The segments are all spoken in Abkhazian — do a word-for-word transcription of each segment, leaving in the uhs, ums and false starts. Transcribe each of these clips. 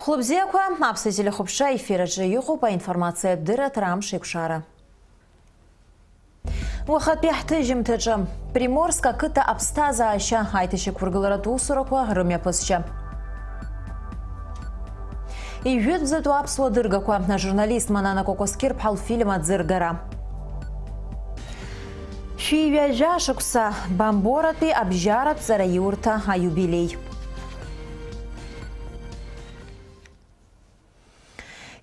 Хәлыбзиақәа, аԥсуа телехәаԥшра ефир аҿы иҟоуп аинформациатә дырраҭара Амш еиқәшара. Уахатәи ҳҭыжьымҭаҿы, Приморск ақыҭа аԥсҭазаашьа аиҭашьақәыргыларатә усурақәа рымҩаԥысшьа. Ижәытәӡатәу аԥсуа дыргақәа, ажурналист Манана Кокоскьыр-ԥҳа лфильм аӡыргара. Шәи ҩажәа шықәса, Бамборатәи абжьаратә ҵараиурҭа аиубилеи.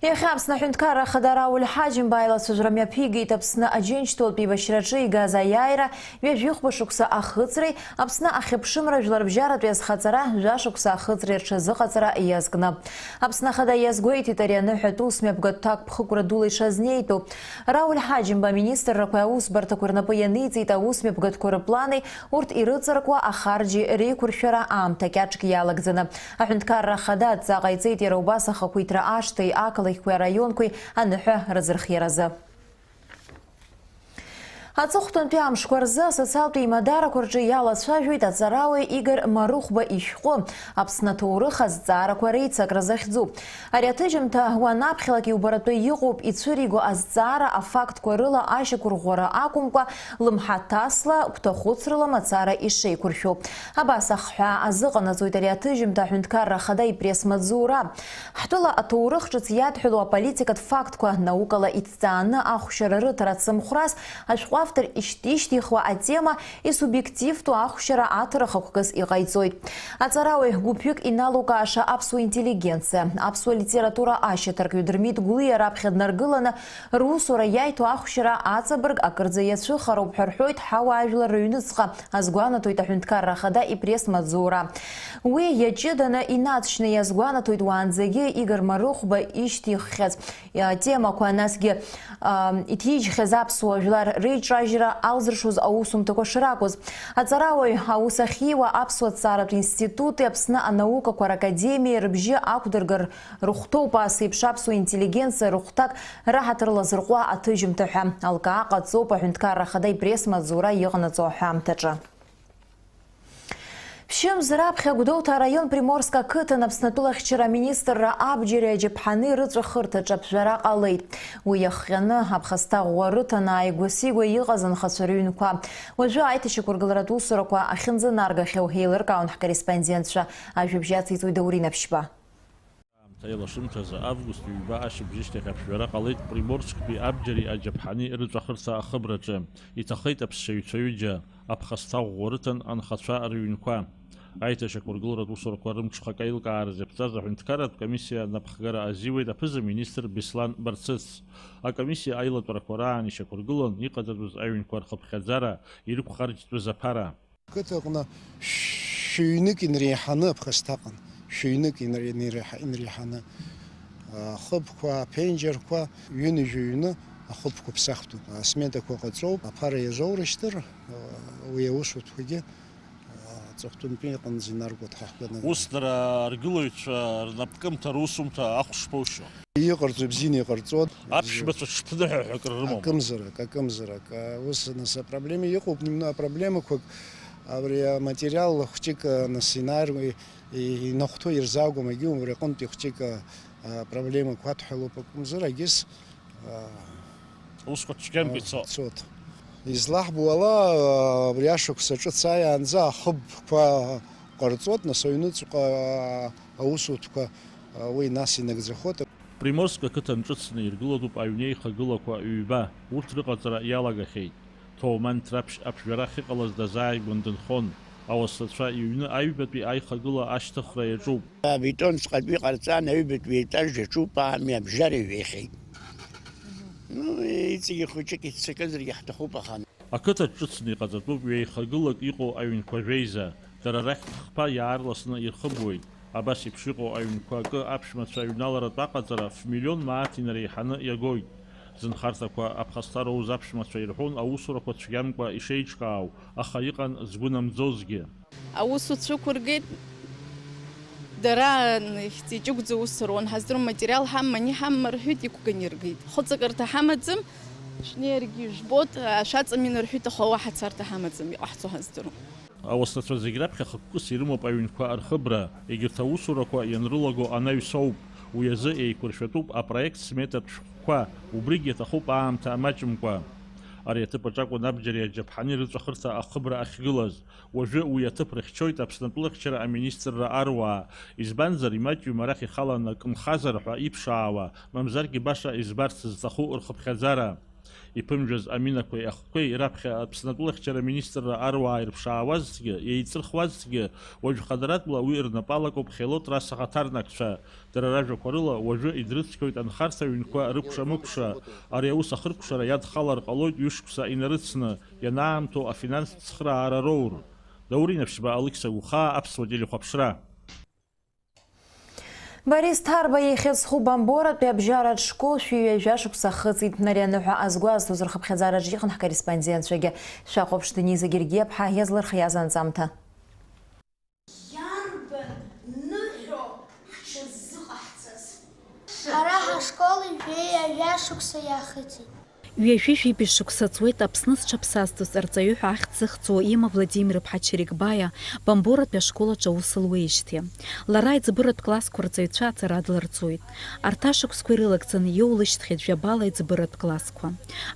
Иахьа Аԥсны аҳәынҭқарра ахада Рауль Ҳаџьымба аилацәажәара мҩаԥигеит Аԥсны Аџьынџьтәылатә еибашьраҿы игаз аиааира ҩажәихәба шықәса ахыҵреи, Аԥсны ахьыԥшымра жәларбжьаратәи азхаҵара жәа шықәса ахыҵреи рҽазыҟаҵара иазкны. Аԥсны ахада иазгәеиҭеит ари аныҳәатә ус мҩаԥгатә ҭакԥхықәра дула ишазнеитәу. Рауль Ҳаџьымба аминистррақәеи аусбарҭақәеи рнапы ианиҵеит аус мҩаԥгатәқәа рыплани урҭ ирыҵаркуа ахарџьи реиқәыршәара аамҭа кьаҿк иалагӡаны. Аҳәынҭқарра ахада адҵа ҟаиҵеит иара убас ахақәиҭра ашҭеи ақалақьқәеи араионқәеи аныҳәа рыӡырхиаразы. Аҵыхәтәантәи амшқәа рзы асоциалтә еимадарақәа рҿы иалацәажәоит аҵарауаҩ Игор Марыхәба ишәҟәы, Аԥсны аҭоурых азҵаарақәа реицакра захьӡу. Ари аҭыжьымҭа уанаԥхьалак иубаратәы иҟоуп, ицәыриго азҵаара афактқәа рыла ашьақәырӷәӷәара акәымкәа, лымҳаҭасла, гәҭахәыцрала мацара ишеиқәыршәу. Абас ахҳәаа азыҟанаҵоит ари аҭыжьымҭа аҳәынҭқарра ахада ипресс-маҵзура. Ҳтәыла аҭоурых ҿыц иадҳәалоу аполитикатә фактқәа наукала иҭҵааны ахәшьара рыҭара ацымхәрас, ашәҟәы автор ишьҭ-, ишьҭихуа атема исубиективтәу ахәшьара аҭара хықәкыс иҟаиҵоит. Аҵарауаҩ гәыԥҩык иналукааша аԥсуа интеллигенциа, аԥсуа литература ашьаҭаркҩы Дырмит Гәлиа раԥхьа днаргыланы, русура иаиҭо ахәшьара аҵабырг акырӡа иацәыхароуп ҳәа рҳәоит ҳауаажәлар рыҩныҵҟа, азгәанаҭоит аҳәынҭқарра ахада ипресс-маҵзура. Уи иаҷыданы инаҵшьны иазгәанаҭоит уаанӡагьы Игор Марыхәба ишьҭиххьаз темақәа, насгьы, ам, иҭижьхьаз аԥсуа жәлар реиҿажьра алзыршоз аусумҭақәа шракәыз. Аҵарауаҩ аус ахьиуа Аԥсуа ҭҵааратә институти Аԥсны анаукақәа ракадемиеи рыбжьы ақәдыргар рыхәҭоуп ас еиԥш аԥсуа интеллигенциа рыхәҭак раҳаҭыр лазырҟәуа аҭыжьымҭа ҳәа. Алкаа ҟаҵоуп аҳәынҭқарра ахада ипресс-маҵзура иҟанаҵо аҳәамҭаҿы. Ԥшьымз раԥхьа Гәдоуҭа араион Приморск ақыҭан Аԥсны атәылахьчара аминистрра абџьари аџьаԥҳани рыҵәахырҭаҿы аԥжәара ҟалеит. Уи иахҟьаны аԥхасҭа ӷәӷәа рыҭан ааигәа-сигәа иҟаз анхацәа рыҩнқәа. Уажәы аиҭашьақәыргыларатә усурақәа ахьынӡанаргахьоу еилыркаауан ҳкорреспондентцәа. Ажәабжь ациҵоит Даур Инаԥшьба. Аамҭа еилашымҭазы, август ҩба ашьыбжьышьҭахь аԥжәара ҟалеит Приморсктәи абџьари аџьаԥҳани рыҵәахырҭа ахыбраҿы. Иҭахеит аԥсшьаҩцәа ҩыџьа, аԥхасҭа ӷәӷәа рыҭан анхацәа рыҩнқәа. Аиҭашьақәыргыларатә усурақәа рымҽхак аилкааразы иаԥҵаз аҳәынҭқарратә комиссиа напхгара азиуеит аԥыза-министр Беслан Барцыц. Акомиссиа аилатәарақәа раан ишьақәыргылан иҟаҵатәыз аҩнқәа рхыԥхьаӡара, ирықәхарџьтәыз аԥара. Қыҭаҟны шәҩнык инреиҳаны аԥхасҭа ыҟан, шәҩнык инре-, инреиҳа-, инреиҳаны, ахыбқәа, аԥенџьырқәа, ҩынҩажәа ҩны ахыбқәа ԥсахтәуп. Асметақәа ҟаҵоуп, аԥара иазоурышьҭыр, уи аусутәқәагьы аҵыхәтәантәи аҟынӡа инаргоит ҳаҳгәанала. Ус дара аргылаҩцәа рнапкымҭа русумҭа ахә шԥоушьо? Иҟарҵо бзианы иҟарҵоит. Аԥшәмацәа ҽԥныҳәа ҳәа акры рымоума? Акымзарак, акымзарак. Ус, нас, апроблема иҟоуп, немного апроблемақәак абри аматериал хәҷык, нас, инар-, и-, инахәҭоу ирзаагом, егьи убри аҟынтәи хәҷык, а, проблемақәа адҳәалоуп акәымзар, агьыс, а, усқәа цәгьамкәа ицо. Ицоит. Излаҳбо ала, а, абри ашықәс аҿы цааиаанӡа ахыбқәа ҟарҵоит, нас, аҩныҵҟа, а, аусутәқәа, а, уи нас инагӡахоит. Приморск ақыҭан ҿыцны иргылатәуп аҩнеихагылақәа ҩба, урҭ рыҟаҵара иалагахьеит. Ҭоуман Ҭраԥшь аԥжәара ахьыҟалаз дазааигәан дынхон, ауасацәа иҩны аҩбатәи аихагыла ашьҭыхра иаҿуп. Абетон ҵҟатәи ҟарҵан, аҩбатәи етаж иаҿуп, ами абжьара иҩеихьеит. Ну, иҵегьы хәыҷык иццакызаргьы ҳҭахуп, аха. Ақыҭаҿ ҿыцны иҟаҵатәуп ҩеихагылак иҟоу аҩнқәа жәеиза, дара рахьтә хԥа иаарласны ирхыбуеит. Абас еиԥш иҟоу аҩнқәа акы аԥшәмацәа аҩналаратә аҟаҵара ф-миллион мааҭ инареиҳаны иагоит. Зынхарҭақәа аԥхасҭа роуз аԥшәмацәа ирҳәон аусурақәа цәгьамкәа ишеиҿкаау, аха иҟан згәы намӡозгьы. Аус уцәықәыргеит, дара ихьӡ-иҷыгәӡа аус руан, ҳаздыруам, материал ҳамам, ани ҳамам рҳәеит, иқәган иргеит. Хәыҵакырҭа ҳамаӡам, шәнеи иаргьы ижәбоит, ашәаҵамин рҳәеит, аха уаҳа царҭа ҳамаӡам, иҟаҳҵо ҳаздыруам. Ауасацәа зегь раԥхьа хықәкыс ирымоуп аҩнқәа рхыбра, егьырҭ аусурақәа ианрылаго анаҩс ауп Уи азы еиқәыршәатәуп апроект сметатә шәҟәқәа, убригь иаҭахуп аамҭа амаҷымкәа. Ари аҭыԥ аҿы акәын абџьари аџьаԥҳани рыҵәахырҭа ахыбра ахьгылаз. Уажәы уи аҭыԥ рыхьчоит Аԥсны атәылахьчара аминистрра аруаа, избанзар, имаҷҩым арахь ихаланы акы нхазар ҳәа иԥшаауа, мамзаргьы баша избарц зҭаху рхыԥхьаӡара. Иԥымжәаз аминақәеи ахқәеи раԥхьа Аԥсны атәылахьчара аминистрра аруаа ирԥшаауазҭгьы, еиҵырхуазҭгьы, уажә хадаратәла уи рнапы алакуп Хело трасса ахаҭарнакцәа. Дара ражәақәа рыла, уажәы идрыцқьоит анхарҭа ҩнқәа рыкәша-мыкәша. Ари аус ахыркәшара иадхалар ҟалоит ҩышықәса инарыцны, ианаамҭоу афинанстә цхыраара роур. Даур Инаԥшьба, Алықьса Гәхаа, Аԥсуа телехәаԥшра. Борис Ҭарба ихьӡ зху Бамборатәи абжьаратә школ шәи ҩажәа шықәса ахыҵит. Ари аныҳәа азгәазҭоз рхыԥхьаӡараҿ иҟан ҳкорреспондентцәагьы. Шәахәаԥш, Дениза Гергиаԥҳа иазлырхиаз анҵамҭа. Иарбан ныҳәоу ҳҽаззыҟаҳҵаз? Ҳара ҳашкол ҩажәи ҩажәа шықәса иахыҵит. Ҩажәи жәибжь шықәса ҵуеит Аԥсны зҽаԥсазтәыз арҵаҩы ҳәа ахьӡ зыхҵуа Има Владимир-иԥҳа Чарикбаиа Бамборатәи ашкол аҿы аус луеижьҭеи. Лара аиҵбыратә классқәа рҵаҩцәа аҵара длырҵоит. Арҭ ашықәсқәа ирылагӡаны иоулышьҭхьеит жәабала аиҵбыратә классқәа.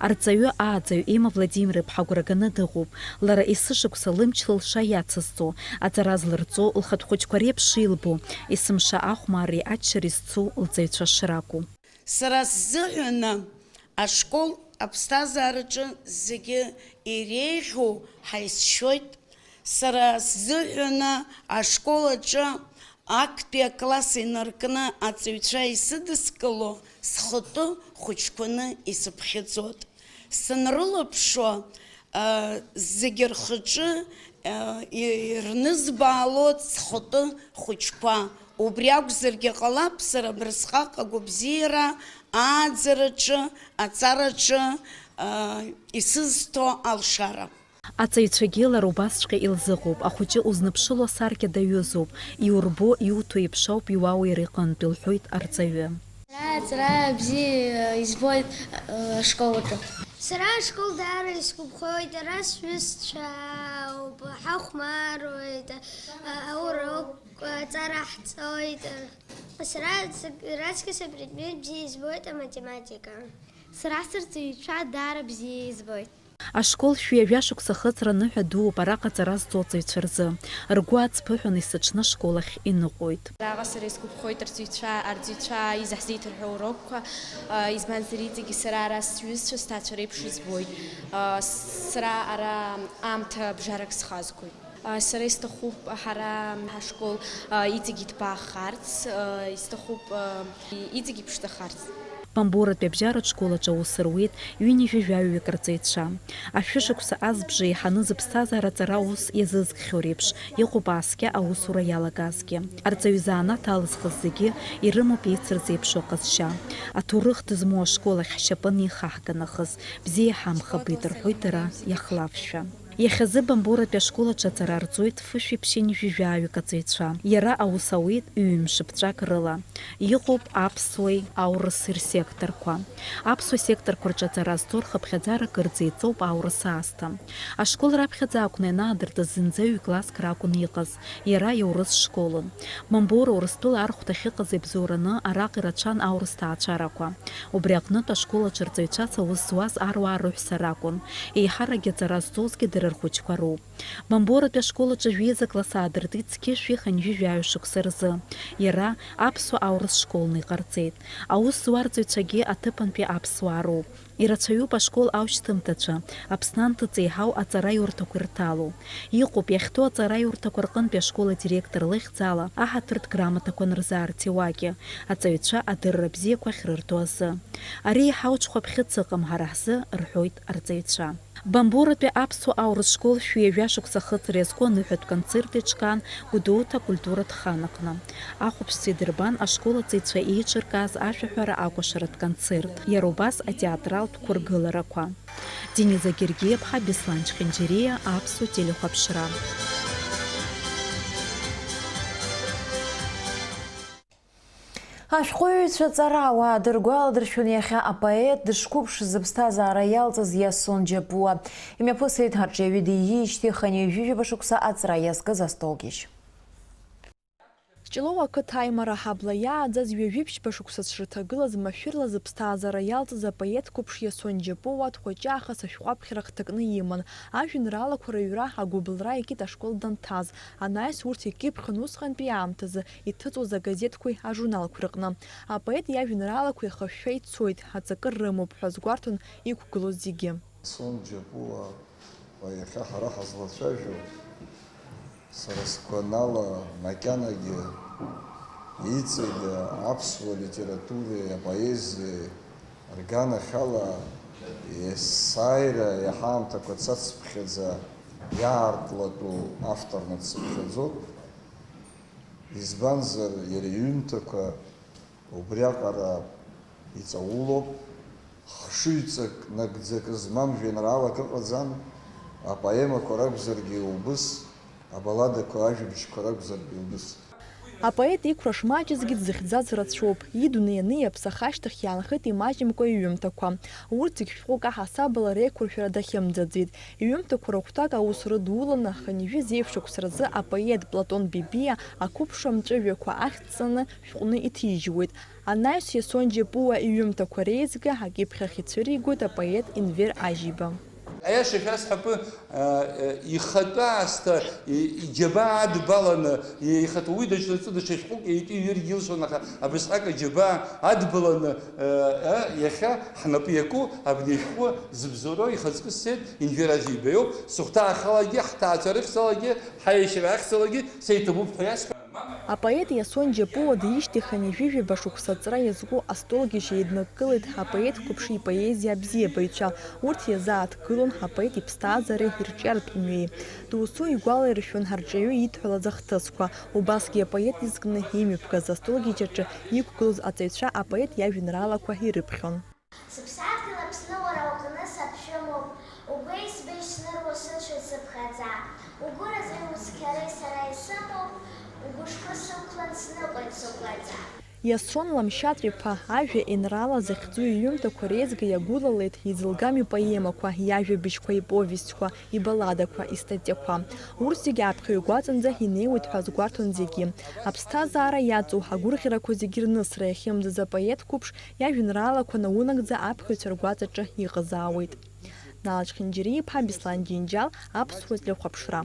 Арҵаҩы ааӡаҩ Има Владимир-иԥҳа агәра ганы дыҟоуп. Лара есышықәса лымч-лылша иацызҵо, аҵара злырҵо, лхатә хәыҷқәа реиԥш шилбо, есымша ахәмарреи аччареи зцу лҵаҩцәа шракәу. Сара сзыҳәаны ашкол аԥсҭазаараҿы зегьы иреиӷьу ҳаизшьоит. Сара сзыҳәаны ашкол аҿы актәи акласс инаркны аҵаҩцәа исыдыскыло схатәы хәыҷқәаны исыԥхьаӡоит. Санрылаԥшуа, а, зегьы рхаҿы, а, и-, ирнызбаалоит схатәы хәыҷқәа. Убри акәзаргьы ҟалап, сара абырсҟак агәабзиара ааӡараҿы, аҵараҿы, а, исызҭо алшара. Аҵаҩцәагьы лара убасҵәҟьа илзыҟоуп, ахәыҷы узныԥшыло асаркьа даҩызоуп, иурбо, иуҭо еиԥш ауп иуаауа иара иҟынтә, илҳәоит арҵаҩы. Сара аҵара бзиа избоит, э, ашкол аҿы. Сара ашкол даара исгәаԥхоит, ара сҩызцәа ауп, ҳахәмаруеит, а-, аурок, аҵара ҳҵоит. Сара ц-, раҵкыс апредмет бзиа избоит аматематика. Сара сырҵаҩцәа даара бзиа избоит. Ашкол шәи ҩажәа шықәса ахыҵра ныҳәа дууп араҟа аҵара зҵо аҵаҩцәа рзы. Ргәы ацԥыҳәаны есыҽны ашкол ахь иныҟәоит. Араҟа сара исгәаԥхоит арҵаҩцәа, арҵаҩцәа изаҳзеиҭарҳәо урокқәа, а, избанзар, иҵегьы сара ара сҩызцәа, сҭаацәа реиԥш избоит. А, сара ара аамҭа бжарак схазгоит. А, сара исҭахуп ҳара ҳашкол, а, иҵегьы иҭбаахарц, а, исҭахуп, а, и-, иҵегьы иԥшӡахарц. Бамборатәи абжьаратә школ аҿы аус руеит ҩынҩажәи жәаҩык рҵаҩцәа. Ашәышықәса азбжа еиҳаны зыԥсҭазаара аҵара аус иазызкхьоу реиԥш иҟоуп ааскьа аусура иалагазгьы. Арҵаҩы изанааҭ алызхыз зегьы ирымоуп еицырзеиԥшу аҟазшьа. Аҭоурых дызмоу ашкол ахь ҳшьапы анихаҳга нахыс, бзиа иҳамхабеит, рҳәоит дара иахлафшәа. Иахьазы Бамборатәи ашкол аҿы аҵара рҵоит фышәи ԥшьынҩажәи жәаҩык аҵаҩцәа. Иара аус ауеит ҩымш ԥҵәак рыла. Иҟоуп аԥсуеи аурыси рсекторқәа. Аԥсуа секторқәа рҿы аҵара зҵо рхыԥхьаӡара кырӡа иҵоуп аурыс аасҭа. Ашкол раԥхьаӡа акәны ианаадыртыз зынӡа ҩ-класск ракәын иҟаз, иара иаурыс школын. Бамбора Урыстәыла архәҭа ахьыҟаз ибзоураны араҟа ирацәан аурыс ҭаацәарақәа. Убри аҟнытә ашкол аҿы рҵаҩцәас аус зуаз аруаа рыҳәса ракәын. Еиҳаракгьы аҵара зҵозгьы дара рхәыҷқәа роуп. Бамборатәи ашкол аҿы жәеиза класс аадыртит зқьышәи хынҩажәи жәаҩа шықәса рзы. Иара аԥсуа-аурыс школны иҟарҵеит. Аус зуа арҵаҩцәагьы аҭыԥантәи аԥсуаа роуп. Ирацәаҩуп ашкол аушьҭымҭацәа, Аԥсны анҭыҵ еиҳау аҵараиурҭақәа ирҭало. Иҟоуп иахьҭоу аҵараиурҭақәа рҟынтәи ашкол адиректор лыхьӡала аҳаҭыртә грамотақәа анырзаарц иуагьы, аҵаҩцәа адырра бзиақәа ахьрырҭо азы. Ари еиҳау ҽхәаԥхьыӡ ыҟам ҳара ҳзы, рҳәоит арҵаҩцәа. Бамборатәи аԥсуа аурыс школ шәи ҩажәа шықәса ахыҵра иазку аныҳәатә концерт еиҿкаан Гәдоуҭа акультуратә хан аҟны. Ахәаԥшцәа идырбан ашкол аҵаҩцәа еиҿыркааз ашәаҳәара акәашаратә концерт, иара убас атеатралтә қәыргыларақәа. Дениза Гергиаԥҳа, Беслан Чхинџьириа, Аԥсуа телехәаԥшра. Ашәҟәыҩҩцәа ҵарауаа дыргәаладыршәон иахьа апоет дышқәыԥшыз, зыԥсҭазаара иалҵыз Иасон Џьапуа. Имҩаԥысит арҿиаҩы дииижьҭеи хынҩажәижәаба шықәса аҵра иазкыз астолгьежь. Ҷлоу ақыҭа аимара аҳабла иааӡаз ҩажәи ԥшьба шықәса зҽырҭагылаз, машәырла зыԥсҭазаара иалҵыз апоет қәыԥш Иасон Џьапуа дхәыҷы аахыс ашәҟәы аԥхьара хҭакны иман. Ажәеинраалақәа рыҩра, агәыбылра икит ашкол данҭаз. Анаҩс урҭ икьыԥхьын усҟантәи аамҭазы иҭыҵуаз агазеҭқәеи ажурналқәеи рҟны. Апоет иажәеинраалақәа еихышәшәа ицоит, аҵакы рымоуп ҳәа азгәарҭон иқәгылоз зегьы. Иасон Џьапуа, уа иахьа ҳара ҳазлацәажәо, сара сгәанала, макьанагьы иҵегьы аԥсуа литературеи апоезиеи рганахьала есааира иаҳа аамҭақәа цацыԥхьаӡа иаартлатәу авторны дсыԥхьаӡоуп. Избанзар, иара иҩымҭақәа убриаҟара иҵаулоуп. Хшыҩҵак, нагӡак змам жәеинраалак ыҟаӡам, апоемақәа ракәзаргьы убыс, абалладақәа, ажәабжьқәа ракәзаргьы убыс. Апоет иқәра шмаҷызгьы дзыхьӡаз рацәоуп. Идунеи аниаԥсах ашьҭахь иаанхеит имаҷымкәа иҩымҭақәа. Урҭ зегь шәҟәык аҳасабала реиқәыршәара дахьымӡаӡеит. Иҩымҭақәа рыхәҭак аус рыдуланы, хынҩажәи зеижә шықәса рзы апоет Платон Бебиа ақәыԥш амҵәыжәҩақәа ахьӡҵаны шәҟәны иҭижьуеит. Анаҩс Иасон Џьапуа иҩымҭақәа реизга акьыԥхьахь ицәыригоит апоет Енвер Ажьиба. Аиаша шәасҳәап, а, а, ихатәы аасҭа, и-, иџьабаа адбаланы, и-, ихатәы уи даҽа ҵәы даҽа шәҟәык итәы иҩыргьы илшон, аха абасҟак аџьабаа адбаланы, а, а, иахьа ҳнапы иаку абни ашәҟәы зыбзоуроу ихаҵкы сцеит, Енвер Ажьиба иоуп, сыхәҭаахалагьы, ҳҭаацәа рыхьӡалагьы, ҳаиашьара ахьӡалагьы сеиҭабуп ҳәа иасҳәап. Апоет Иасон Џьапуа диижьҭеи хынҩажәи жәаба шықәса аҵра иазку астолгьежь еиднакылеит апоет қәыԥш ипоезиа абзиабаҩцәа. Урҭ иазааҭгылон апоет иԥсҭазаареи ирҿиаратә мҩеи. Досу игәалаиршәон арҿиаҩы идҳәалаз ахҭысқәа. Убасгьы апоет изкны имҩаԥгаз астолгьежь аҿы иқәгылоз аҵаҩцәа апоет иажәеинраалақәа ирыԥхьон. Сыԥсадгьыл Аԥсны уара уҟны саԥшәымоуп, угәеисбеижь сныру сыцәоит сыԥхьаӡа, угәы разы иуцқьареи сара исымоуп, угәышқәа сықәлан сныҟәеит сыгәаӡа. Иасон Ламшьаҵә-иԥа, Ажәа енраала захьӡу иҩымҭақәа реизга иагәылалеит изылгам ипоемақәа, иажәабжьқәа, иповестьқәа, ибалладақәа, истатиақәа. Урҭ зегьы аԥхьаҩ гәаҵанӡа инеиуеит ҳәа азгәарҭон зегьы. Аԥсҭазаара иаҵоу агәырӷьарақәа зегьы рнысра иахьымӡаз апоет қәыԥш иажәеинраалақәа наунагӡа аԥхьаҩцәа ргәаҵаҿы иҟазаауеит. Нала Чхинџьариа-иԥа, Беслан Џьынџьал, Аԥсуа телехәаԥшра.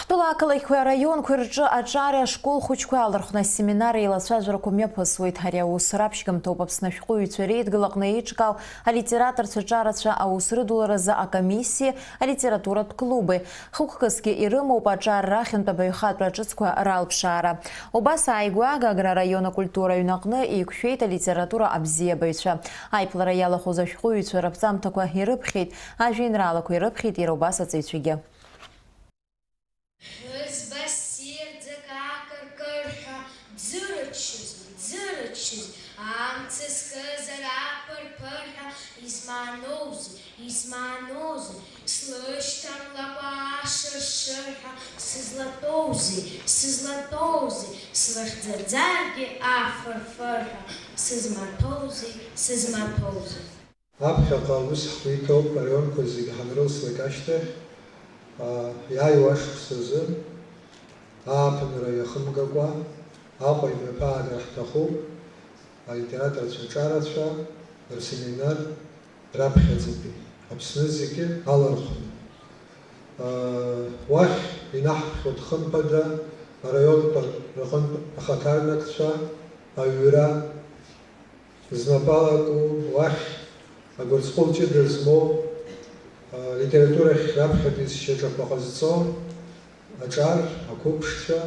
Ҳтәыла ақалақьқәеи араионқәеи рҿы аҿари ашкол хәыҷқәеи алархәны асеминар еилацәажәарақәа мҩаԥысуеит. Ари аус раԥшьгамҭоуп Аԥсны ашәҟәыҩҩцәа реидгыла аҟны еиҿкаау алитераторцәа ҿарацәа аус рыдуларазы акомиссиеи алитературатә клуби. Хықәкысгьы ирымоуп аҿар рахьынтә абаҩхатәра ҿыцқәа ралԥшаара. Убас ааигәа Гагра араион акультура аҩны аҟны еиқәшәеит алитература абзиабаҩцәа. Аиԥылара иалахәыз ашәҟәыҩҩцәа раԥҵамҭақәа ирыԥхьеит, ажәеинраалақәа ирыԥхьеит иара убас аҵаҩцәагьы. Хызба ссирӡак акыр-кырҳәа, ӡырыччози, ӡырыччози, амца схызар аԥыр-ԥырҳәа, измааноузеи, измааноузеи, слышьҭамлакәа ашыр-шырҳәа, сызлатәоузеи, сызлатәоузеи, слыхьӡаӡаргьы афыр-фырҳәа, сызмаҭәоузеи, сызмаҭәоузеи. Аԥхьаҟа аус ҳгәы иҭоуп араионқәа зегьы ҳанрылслак ашьҭахь, аа, иааиуа ашықәс азы, ааԥынра иахымгакәа, Аҟәа имҩаԥаагар ҳҭахуп алитераторцәа ҿарацәа рсеминар раԥхьаӡатәи, Аԥсны зегьы алархәны. Уахь инаҳхәоит, хымԥада, араионқәа рҟынтә ахаҭарнакцәа аҩра знапы алаку, уахь агәырҵҟәыл ҷыда змоу, алитературахь раԥхьатәи зшьаҿақәа ҟазҵо аҿар, ақәыԥшцәа,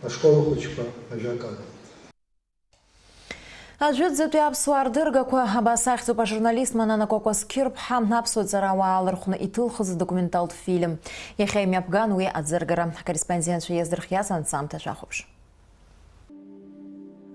ашкол ахәыҷқәа, ажәакала. Ажәытәӡатәи аԥсуаа рдыргақәа, абас ахьӡуп ажурналист Манана Кәакәасқьыр-ԥҳа аԥсуа ҵарауаа алархәны иҭылхыз адокументалтә фильм. Иахьа имҩаԥган уи аӡыргара. Ҳкорреспондентцәа иаздырхиаз анҵамҭа шәахәаԥш.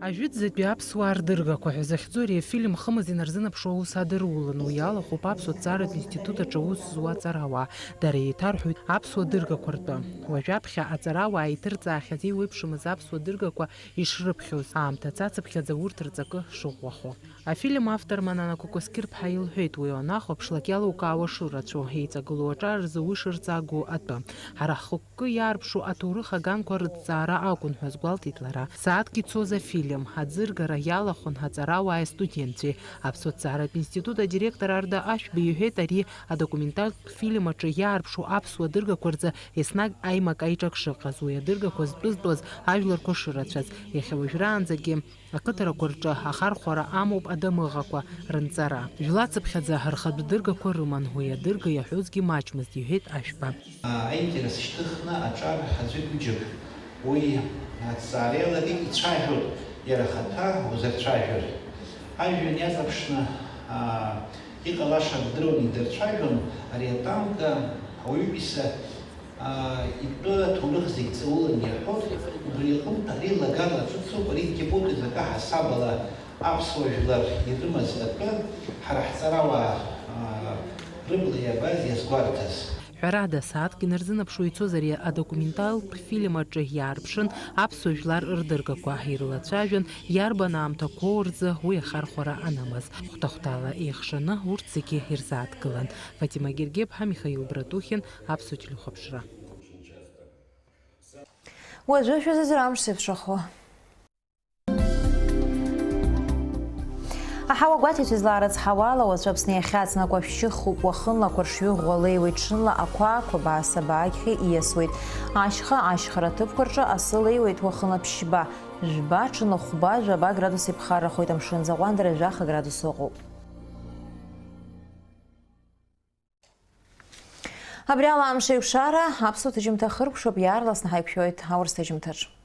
Ажәытәӡатәи аԥсуаа рдыргақәа ҳәа захьӡу ари афильм хымз инарзынаԥшуа аус адырулан. Уи иалахәуп аԥсуа ҭҵааратә институт аҿы аус зуа аҵарауаа. Дара еиҭарҳәоит аԥсуа дыргақәа ртәы. Уажәаԥхьа аҵарауаа иҭырҵаахьаз еиуеиԥшымыз аԥсуа дыргақәа ишрыԥхьоз, аамҭа цацыԥхьаӡа урҭ рҵакы шыӷәӷәахо. Афильм автор Манана Кәакәасқьыр-ԥҳа илҳәеит, уи уанахәаԥшлак иалукаауа шырацәоу, еиҵагылоу аҿар рзы уи шырҵаагоу атәы. Ҳара ҳхықәкы иаарԥшу аҭоурых аганқәа рыҭҵаара акәын ҳәа азгәалҭеит лара. Сааҭк ицоз афильм аӡыргара иалахәын аҵарауааи астудентцәеи. Аԥсуа ҭҵааратә институт адиректор Арда Ашәба иҳәеит, ари адокументалтә фильм аҿы иаарԥшу аԥсуа дыргақәа рзы еснагь аимак-аиҿак шыҟаз, уи адыргақәа зтәызтәуаз ажәларқәа шырацәаз, иахьа уажәраанӡагьы ақыҭарақәа рҿы ахархәара амоуп адамыӷақәа рынҵара. Жәлацыԥхьаӡа рхатә дыргақәа рыман, уи адырга иаҳәозгьы маҷмызт, иҳәеит Ашәба. Аинтерес шьҭыхны аҿар аӡәык-ҩыџьак уи аҭҵаара иалагеит, ицәажәоит иара ахаҭа узырцәажәар. Ажәҩан иаҵаԥшны, аа, иҟалаша ддыруан, идырцәажәон ари атанк ауаҩытәыҩса аа, итәы аҭоурых зегь ҵаулан иаҳәоит, убри аҟынтә ари лагала ҿыцуп, ари дгьыпотезак аҳасабала аԥсуа жәлар ирымаз атәы ҳара ҳҵарауаа, аа, рыбла иабаз иазгәарҭаз. Ҳәарада, сааҭк инарзынаԥшуа ицоз ари адокументалтә фильм аҿы иаарԥшын аԥсуа жәлар рдыргақәа, ирылацәажәон иарбан аамҭақәоу рзы уи ахархәара анымаз. Хәҭа-хәҭала еихшаны урҭ зегьы ирзааҭгылан. Фатима Гергеԥҳа, Михаил Братухин, Аԥсуа телехәаԥшра. Уажәы шәазыӡырҩ амш зеиԥшрахо. Аҳауа гәаҭеицәа излаарыцҳауа ала, уаҵәы Аԥсны иахьаҵнакуа шәшьыхуп, уахынла ақәаршҩы ӷәӷәа леиуеит, ҽынла ақәа, ақәабаа, сабаа агхьы ииасуеит. Ашьха, ашьхара аҭыԥқәа рҿы асы леиуеит, уахынла ԥшьба, жәба, ҽынла хәба, жәаба градус иԥхаррахоит, амшын аӡы аҟәандара жәаха градус ыҟоуп. Абри ала амш еиқәшара аԥсуа ҭыжьымҭа хыркәшоуп, иаарласны ҳаиқәшәоит аурыс ҭыжьымҭаҿ.